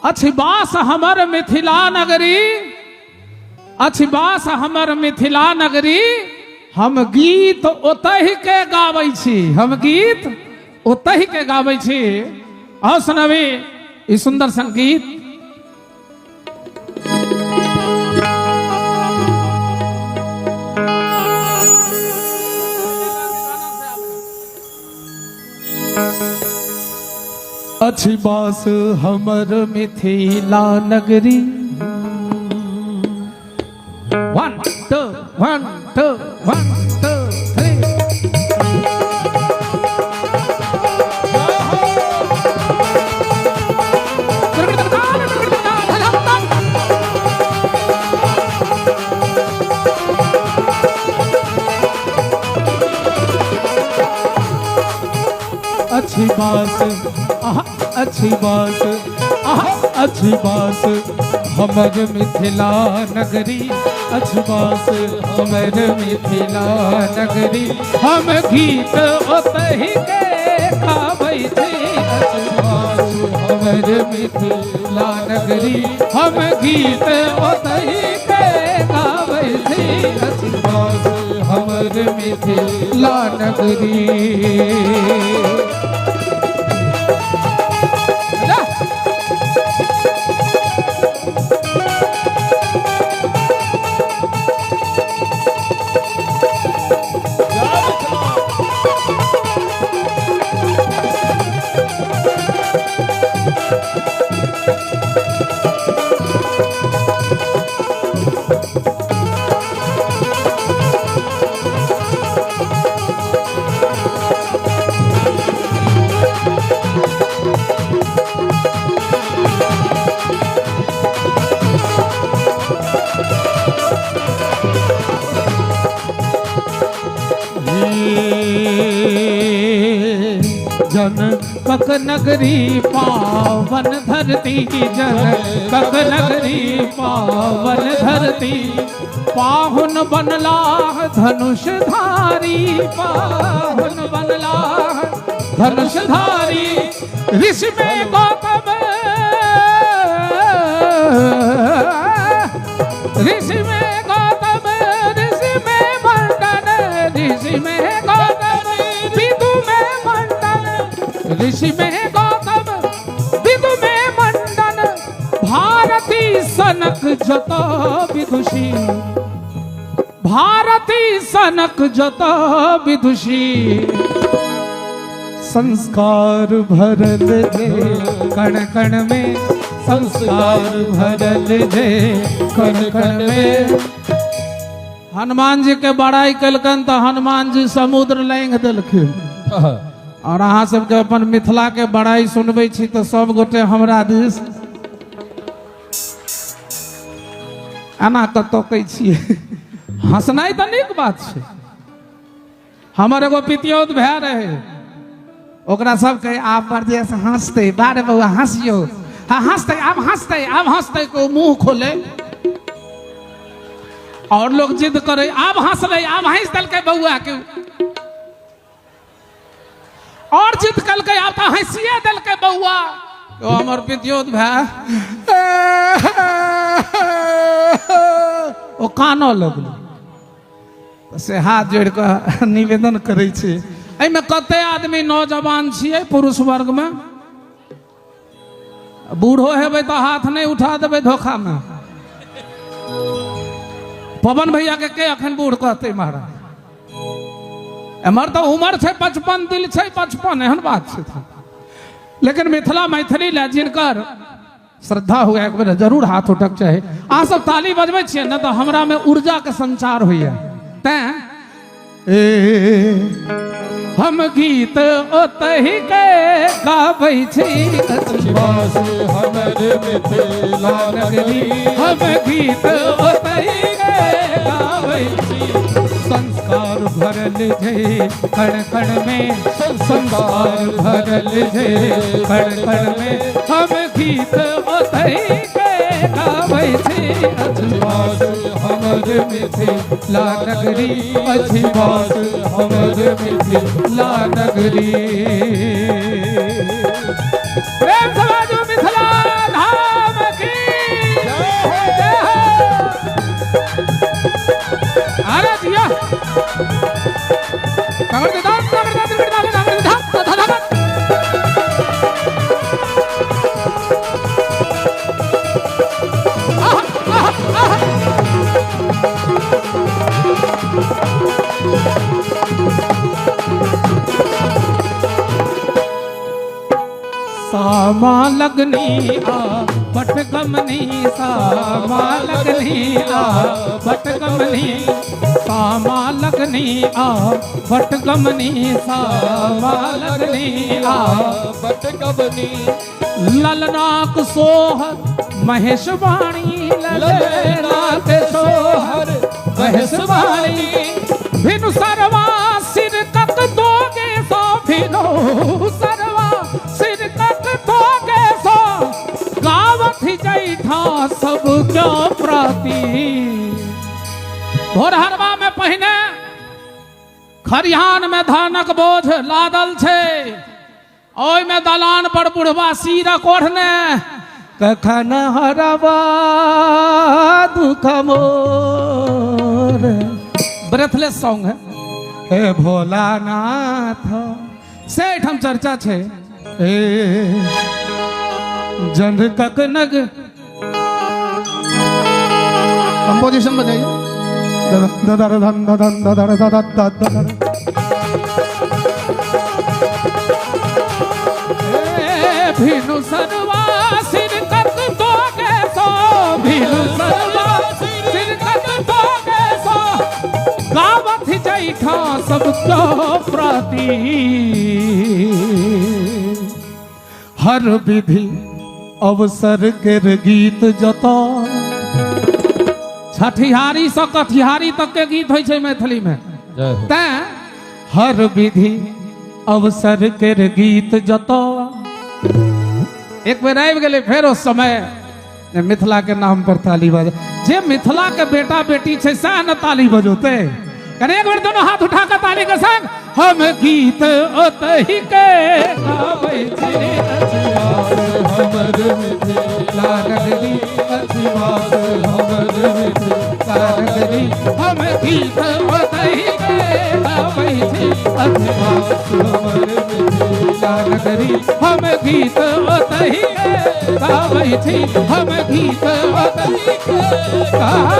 अछि बास हमर मिथिला नगरी, अछि बास हमर मिथिला नगरी, हम गीत ओतहि के गाबै छी, हम गीत ओतहि के गाबै छी। आओ सुनबी ई सुंदर संगीत। अछि बास हमर मिथिला नगरी। 1 2 1 2 1 2 3। अच्छी बात आहा, अच्छी बात आहा, अच्छी बात हमर मिथिला नगरी, अच्छी बात हमर मिथिला नगरी, हम गीत ओतहि के गाबै छी। अच्छी बात हमर मिथिला नगरी, हम गीत ओतहि के गाबै छी। अच्छी बात हमर मिथिला नगरी। जन कक नगरी पावन धरती, जन कक नगरी पावन धरती, पाहुन बनला धनुषधारी, पाहुन बनला धनुषधारी, ऋषि में गौतम, ऋषि में गौतम, ऋषि में मंडन, ऋषि में गौतम, विदु में मंडन, ऋषि में गौतम, विदु में मंडन, भारती सनक जत विदुषी, भारती सनक जत विदुषी, संस्कार भरल जे कण कण में, संस्कार भरल जे कण कण में। हनुमान जी के बड़ाई कलकन तो हनुमान जी समुद्र लांघ देलखिन। और अहाँ सबके अपन मिथिला के बड़ाई सुनबै छी तो सब गोटे हमरा दिस एना कऽ तकै छियै। हँसनाइ तऽ नीक बात छै। हमर एगो पितियौत भाय रहे, ओकरा सब कहे आब परदेश हंसते, बारे बउआ हंसियो, हाँ हंसते, आब हंसते, आब हंसते, को मुंह खोले और लोग जिद करे आब हंसले, आब हंस देलकै बउआ के, और जिद कलकै आब तऽ हंसिए देलकै बउआ। ओ हमर पितियौत भाय ओ कानऽ लगलै। से हाथ जोड़ि कऽ निवेदन करै छी, एहिमे कते आदमी नौजवान छियै पुरुष वर्गमे? बूढ़ो हेबै तऽ हाथ नहि उठा देबै धोखामे। पवन भैया के अखन बूढ़ कहतै महाराज? एमहर तऽ उमर छै 55, दिल छै 55, एहन बात छै। लेकिन मिथिला मैथिली लए जिनकर श्रद्धा हुए एक बेर जरूर हाथ उठक चाही। अहाँ सब ताली बजबै छियै ने तऽ हमरा में ऊर्जा के संचार होइए, तैं ए हम गीत ओतहि के गाबै छी। बास हमर मिथिला नगरी, हम गीत ओतहि के गाबै छी। संस्कार भरल जे कण कण में, संस्कार भरल जे कण कण में, हम गीत ओतहि के गाबै छी। अछि बास हमर मिथिला नगरी, अछि बास हमर मिथिला नगरी। प्रेम समाजो मिथिला धाम। सामा लगनी आ बटगमनी, सामा लगनी आ बटगमनी, सामा लगनी आ बटगमनी, सामा लगनी आ बटगमनी। ललनाक सोहर महेश वाणी, ललनाक सोहर महेश वाणी, भिनु सरवा सिर कक दोगे सो, भिनु सरवा सिर कक दोगे सो, गावत जैठा सब क्यों प्राती। भोरहरवा में पहिने खरिहान में धानक बोझ लादल छै, ओहिमे दलान पर बुढ़वा सीरक ओढ़ने कखन हरवा दुख मोर। ब्रेथलेस सॉन्ग है। हे भोलानाथ से एहिठाम चर्चा छै। ए जनकक नग कंपोजिशन बजाइए। ददर धन ददन ददर ददर ददर। भिनु सरवा सिर कत दोगे सो, भिनु सरवा सिर कत दोगे सो, गावत जैठा सब क्यों प्रति। हर विधि अवसर केर गीत जतो। छठिहारी से कथिहारी तक के गीत होइ छै मैथिली में। तैं हर विधि अवसर केर गीत जतो। एक बेर आबि गेलै फेर ओ समय जे मिथिला के नाम पर ताली बजा, जे मिथिला के बेटा बेटी छै सएह ने ताली बजौतै। कने एक बेर दोनों हाथ उठा के ताली के संग हम गीत ओतहि के गाबै छी। हमर मिथिला नगरी अछिवास हमर मिथिला नगरी, हम गीत ओतहि के गाबै छी। अछिवास हमर मिथिला नगरी, हम गीत ओतहि के गाबै छी। हम गीत ओतहि के गाबै।